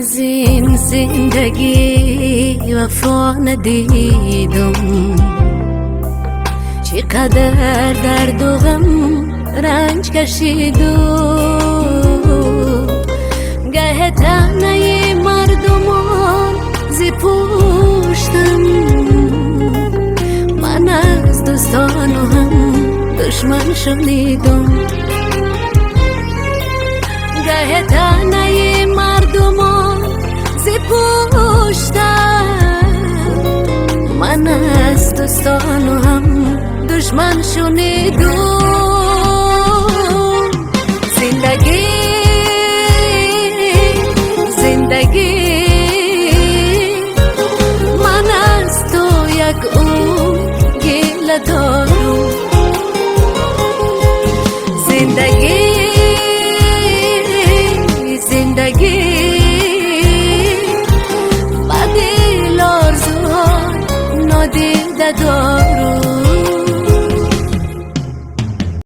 Аз ин зиндагӣ вафо надидам, чӣ қадар дарду ғам ранҷ кашидам. Гаҳ таънаи мардумон зи пуштам, ман аз дӯстону ҳам душман шунидам. Гаҳ таънаи мардумон зи пуштам, ман аз дӯстону ҳам душман шунидам.